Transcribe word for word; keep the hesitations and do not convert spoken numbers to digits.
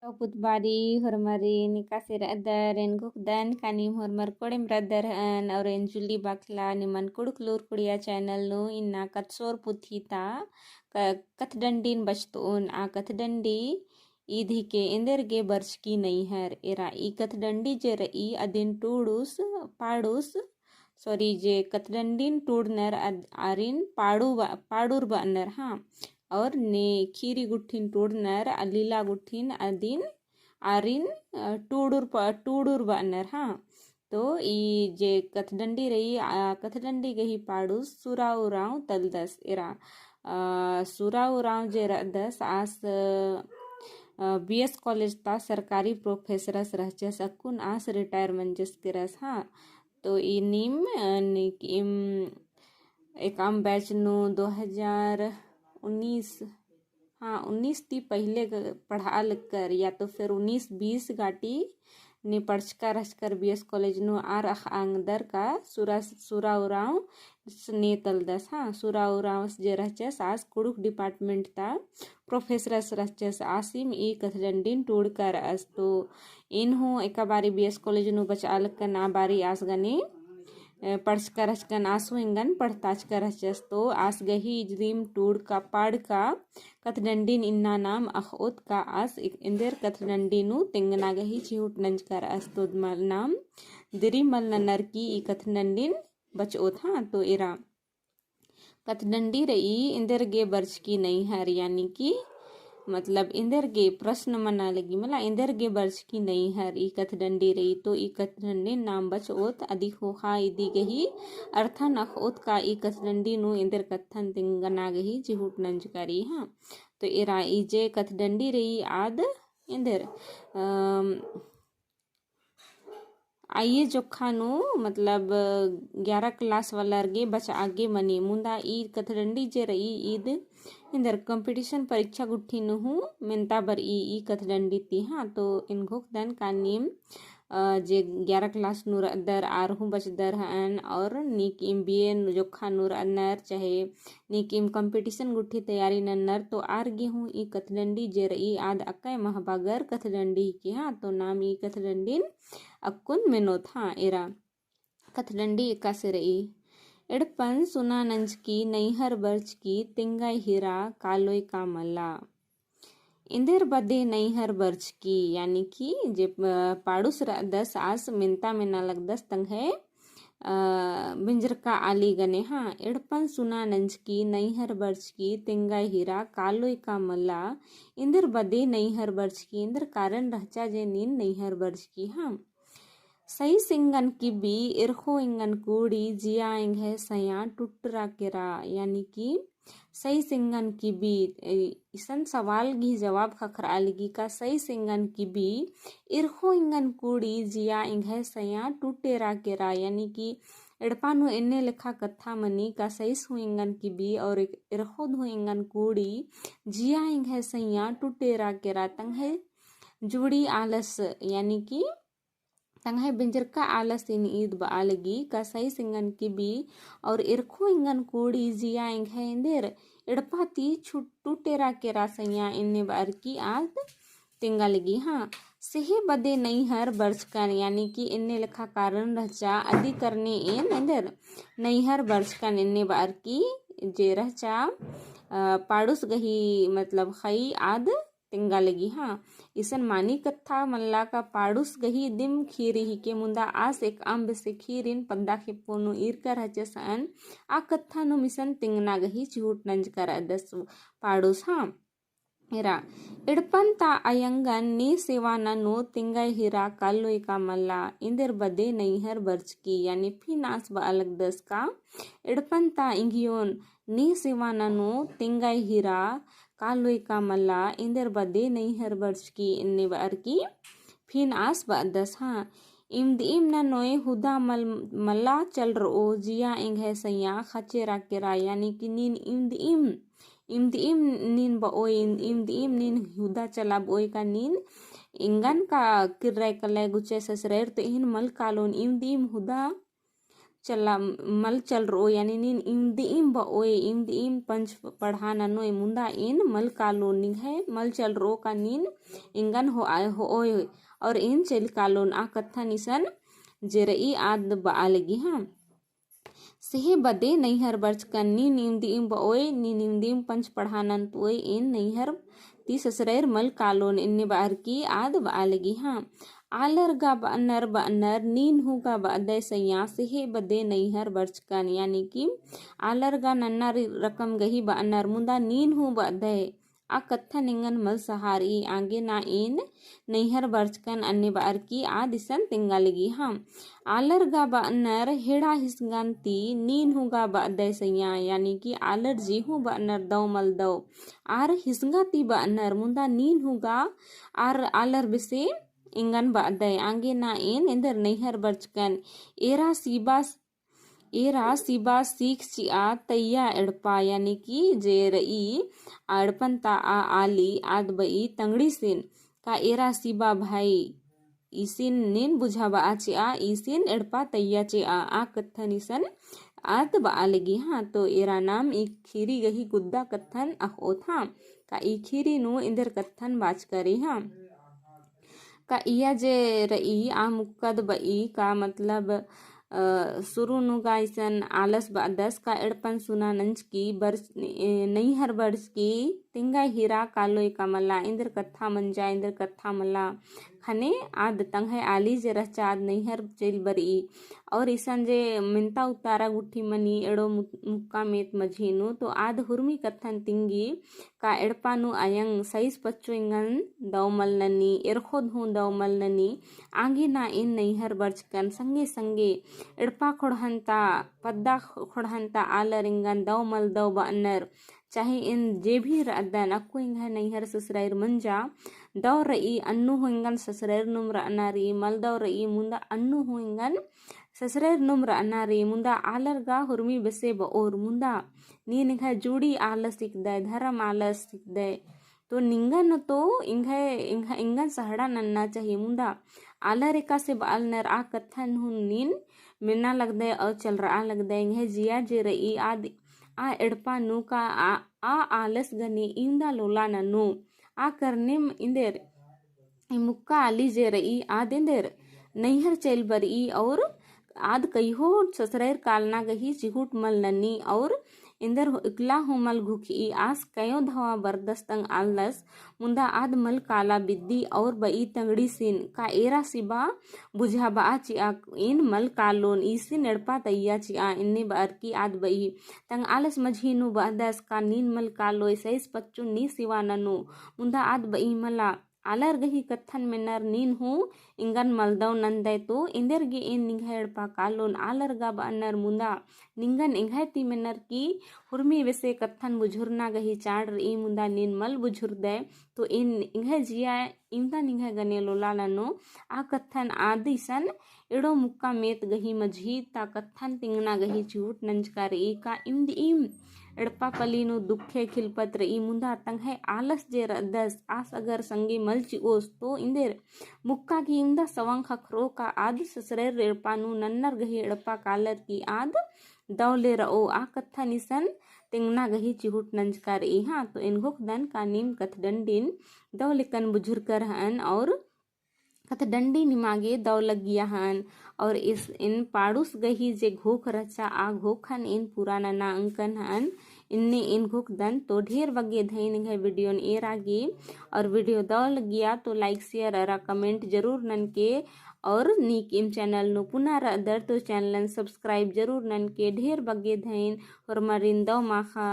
तो पुत बारी होरमरिन एकासे रअदर, एन घोखदन का नीम होरमर कोड़ेम रअदर हन, और एन जूली बखला निमन कुँड़ुख़ लूर कुड़िया channel नू इन्ना कत्थसोर पुथी ता क-, कत्थडंडिन बचतओन। आ कत्थडंडी ईद हिके एन्देर गे बरचकी नैहर। एरा ई कत्थडंडी जे रई अदिन टूड़ुस, पाड़ुस, sorry, जे कत्थडंडिन टूड़नर अद-, आरिन पाड़ू बा-, पाड़ुर बअनर, हाँ। और ने खीरी गुट्ठिन टूड़नर, अ, लीला गुट्ठिन अदिन आरिन, अ, टूड़ुर प-, टूड़ुर बअनर, हाँ। तो ई जे कत्थडंडी रई, आ कत्थडंडी गही पाड़ुस सुरा उराँव तलदस। एरा, अ, सुरा उराँव जे रअदस आस, अ, बी एस कॉलेज ता सरकारी प्रोफेसरस रहचस, अक्कुन आस retire मंजस केरस, हाँ। तो ई नीम, अ, नीकिम एकअम batch नू दो हजार उन्नीस, हाँ, उन्नीस ती पहिले ग-, पढ़आ लगकर, या तो फिर उन्नीस बीस गाटी ने पढ़चका रहचकर बी एस कॉलेज नू आर अख़आ ओंगदर का सुरा, सुरा उराँव ने तलदस, हाँ, सुरा उराँवस जे रहचस आस कुँड़ुख़ department ता प्रोफेसरस रहचस, आसिम ई कत्थडंडिन टूड़का रअस। तो एन हूँ एका बारी बी एस कॉलेज नू बचआ लगकन, आ बारी आस गने, अ, पढ़चका रहचकन, आस हूँ एंगन पढ़ताचका रहचस। तो आस गही इजदिम टूड़का पाड़का कत्थडंडिन इन्ना नाम अख़ओत का आस ए-, एन्देर कत्थडंडी नू तेंगना गही चिहुट नंजका रअस। तो म-, नाम दिरी मल ननर की ई कत्थडंडिन बचओत, हाँ। तो एरा कत्थडंडी रई एन्देर गे बरचकी नैहर, यानी कि मतलब एन्देर गे प्रश्न मना लगी, मला एन्देर गे बरचकी नैहर ई कत्थडंडी रई। तो ई कत्थडंडी नाम बचओत अदी ख़ोख़ा इदी गही अर्थन अख़ओत का ई कत्थडंडी नू एन्देर कत्थन तेंगना गही चिहुट नंजका रई, हाँ। तो एरा ई जे कत्थडंडी रई आद एन्देर, अम, आइये जोखा नू, मतलब, ग्यारह class वालर गे बचआ गे मनी। मुन्दा ई कत्थडंडी जे रई ईद एन्देर competition परीक्षा गुट्ठी नू हूँ मेन्ता बरई ई कत्थडंडी ती, हाँ। तो एन घोखदन का नीम, अ, जे ग्यारह class नू रअदर आर हूँ बचदर हअन, और नीकिम बी ए नू जोखा नू रअनर, चाहे नीकिम competition गुट्ठी तैयारी नन्नर, तो आर गे हूँ ई कत्थडंडी जे रई आद अकय महबागर कत्थडंडी हिके, हाँ। तो नाम ई कत्थडंडिन अक्कुन मेनोत, हाँ। एरा कत्थडंडी एकासे रई। एड़पन सुना नंजकी नैहर बरचकी तेंगाई हीरा कालोय का मला। एन्देर बदे नैहर बरचकी, यानी कि जे, अ, पाड़ुस रअदस आस मेन्ता मेना लगदस तंग्है, अ, बिंजरका आली गने, हाँ। एड़पन सुना नंजकी नैहर बरचकी तेंगाई हीरा कालोय का मला। एन्देर बदे नैहर बरचकी, एन्देर कारण रहचा जे नीन नैहर बरचकी, हाँ। सईस एंगन किबी, एरखो एंगन कोड़ी, जिया एंग्है सैंया टुटरा केरा, यानी कि सईस एंगन किबी, ए, इसन सवाल गही जवाब ख़क्खरआ लगी का सईस एंगन किबी, एरखो एंगन कोड़ी, जिया एंग्है सैंया टुटेरा केरा, यानी कि एड़पा नू एन्ने लेखा कत्था मनी का सईस हूँ एंगन किबी और एक-, एरखो हूँ एंगन कोड़ी, जिया एंग्है सैंया टुटेरा केरा, तंग्है जुड़ी आलस, यानी कि तंग्है बिंजरका आलसिन ईद बआ लगी का सईस एंगन किबी और एरखो एंगन कोड़ी जिया एंग्है एन्देर एड़पा ती टुटेरा केरा सैंया एन्ने बअर की आद तेंगा लगी। हाँ, सेहे बदे नैहर बरचकन, यानी कि एन्ने लेखा कारण रहचा अदी करने एन एन्देर नैहर बरचकन एन्ने बअर की जे रहचा, अ, पाड़ुस गही मतलब ख़ई आद तेंगा लगी। हाँ, इसन मानी कत्था मल्ला का पाड़ुस गही दिम खीरी हिके मुन्दा आस एकअम बेसे खीरिन पद्दा खेप्पो नू ईरका रहचस अन आ कत्था नू मिसन तेंगना गही चिहुट नंजका रअदस पाड़ुस। हाँ, एरा एड़पन ता अयंगन ने सेवा ननो तेंगाई हीरा कालोय का मल्ला एन्देर बदे नैहर बरचकी, यानी फिन आस बआ लगदस का एड़पन ता इंगियोन ने सेवा ननो तेंगाई हीरा कालोय का मल्ला एन्देर बदे नैहर बरचकी एन्ने बअर की फिन आस बअदस। हाँ, इमदइम ननोय हुदा मल-, मल्ला चलरओ जिया एंग्है सैंया ख़चेरा केरा, यानी कि नीन इमदइम, इमदइम नीन बओय, इमदइम नीन हुदा चलाबओय का नीन एंगन का किर्रय कलय गुचय ससरैर तो एहन मल कालोन इमदइम हुदा चला, मल चलरओ, यानी नीन इवंदिम बओय, इवंदिम पंच पड़हा ननोय, मुंदा एन मल कालोन, निंग्है मल चलरओ का नीन एंगन होआ-, होओय, और एन चइल कालोन। आ कत्थन इसन जे रई आद बआ लगी, हाँ। सेहे बदे नैहर बरचकन, नीन इवंदिम बओय, नीन इवंदिम पंच पड़हा नन्तओय, एन नैहर ती ससरैर मल कालोन, एन्ने बअर की आद बआ लगी, हाँ। आलर गा बअनर बअनर, नीन हूँ गा बअदय सैयाँ, सेहे बदे नैहर बरचकन, यानी कि आलर गा नन्ना रकम गही बअनर, मुदा नीन हूँ बअदय। आ कत्थन एंगन मल सहारई, आगे ना एन नैहर बरचकन, अन्ने बअर की आद इसन तेंगा लगी, हाँ। आलर गा बअनर हेड़ा हिसगन ती, नीन हूँ गा बअदय सैयाँ, यानी कि आलर जे हूँ बअनर दव मल दव। आर हिसगा ती बअनर, मुदा नीन हूँ गा आर आलर बेसे एंगन बअदय। आगे ना एन एन्देर नैहर बरचकन। एरा सिबा एरा सिबा सीख चिआ तैया एड़पा, यानी कि जे रई आ एड़पन ता आ आली आद बई तंगड़ीसिन, का एरा सिबा भाई, ईसिन नीन बुझाबआ चिआ, ईसिन एड़पा तैया चिआ, आ कत्थन इसन आद बआ लगी, हाँ। तो एरा नाम ई खीरी गही गुद्दा कत्थन अख़ओत, हाँ। का ई खीरी नू एन्देर कत्थन बाचका रई, हाँ। का इया जे रई आ मुक्कद बई का मतलब, अ, सुरु नू गा इसन आलस बअदस का एड़पन सुना नंजकी बरच-, ए, नैहर बरचकी तेंगा हीरा कालोय का मला, एन्देर कत्था मंजा, एन्देर कत्था मला। ख़ने आद तंग्है आली जे रहचा आद नैहर चइल बरई। और इसन जे मेन्ता उतारा गुट्ठी मनी एड़ो मु-, मुक्का मेत मझी नू, तो आद हुरमी कत्थन तिंगी, का एड़पा नू अयंग सईस पच्चो एंगन दव मल ननी, एरख़ोद हूँ दव मल ननी, आगे ना एन नैहर बरचकन संगे संगे एड़पा ख़ोंड़हन ता, पद्दा ख़ोंड़हन ता आलर एंगन दव मल दव बअनर, चाहे एन जे भी रअदन, अक्कु एंग्है नैहर ससरैर मंजा, दव रई अन्नु हूँ एंगन ससरैर नुम रअना रई, मल दव रई मुंदा अन्नु हूँ एंगन ससरैर नुम रअना रई, मुंदा आलर गा हुरमी बेसे बओर, मुंदा नीन एंग्है जुड़ी आलस हिकदय, धरम आलस हिकदय। तो निंगन तो एंग्है, एंग्है, एंगन सहड़ा नन्ना चाहिए, मुंदा आलर एकासे बआलनर आ कत्थन हूँ नीन मेन्ना लगदय और चलरआ लगदय। एंग्है जिया जे रई आद आ एड़पा नू का आ, आ आलस गने इवंदा लोला ननू। आ करनेम एन्देर ई मुक्का आली जे रई आद एन्देर नैहर चइल बरई और आद कइहो ससरैर कालना गही चिहुट मल ननी और एन्देर इकला हूँ मल घुखई। आस कयो धवा बरदस तंग आलदस, मुंदा आद मल काला बिद्दी और बई तंगड़ीसिन, का एरा सिबा बुझाबआ चिआ, एन मल कालोन, ईसिन एड़पा तैया चिआ, एन्ने बअर की आद बई तंग आलस मझी नू बअदस, का नीन मल कालोय, सईस पच्चो नी सिवा ननू, मुंदा आद बई मला। आलर गही कत्थन मेनर, नीन हूँ एंगन मलदव नंदय, तो एन्देर गे एन निंग्है एड़पा कालोन। आलर गा बअनर, मुंदा निंगन एंग्है ती मेनर की हुरमी बेसे कत्थन बुझुरना गही चाड़ रई, मुंदा नीन मल बुझुरदय, तो एन एंग्है जिया इवंदा निंग्है गने लोला ननो। आ कत्थन आद इसन एड़ो मुक्का मेत गही मझी ता कत्थन तिंगना गही चिहुट नंजका रई। का इवंदिम एड़पा पली नू दुखे खिलपत रई, मुंदा तंग्है आलस जे रअदस, आस अगर संगे मल चिओस, तो एन्देर मुक्का की इवंदा सवंग ख़क्खरो का आद ससरैर एड़पा नू नन्नर गही एड़पा कालर की आद दव ले रओ। आ कत्थन इसन तिंगना गही चिहुट नंजका रई, हाँ। तो एन घोखदन का नीम कत्थडंडिन दव लेकन बुझुरकर हअन और कत्थडंडी निमा गे दव लग्गिया हअन। और इस, एन पाड़ुस गही जे घोख रहचा, आ घोखन एन पूरा नना अंकन हअन, इन्ने एन घोखदन। तो ढेर बग्गे धइन एंग्है video न एरा गे, और video दव लग्गिया तो like, share अरा comment जरूर ननके, और नीक इम channel नू पुना रअदर तो channel न subscribe जरूर ननके। ढेर बग्गे धइन, होरमारिन दव माखा।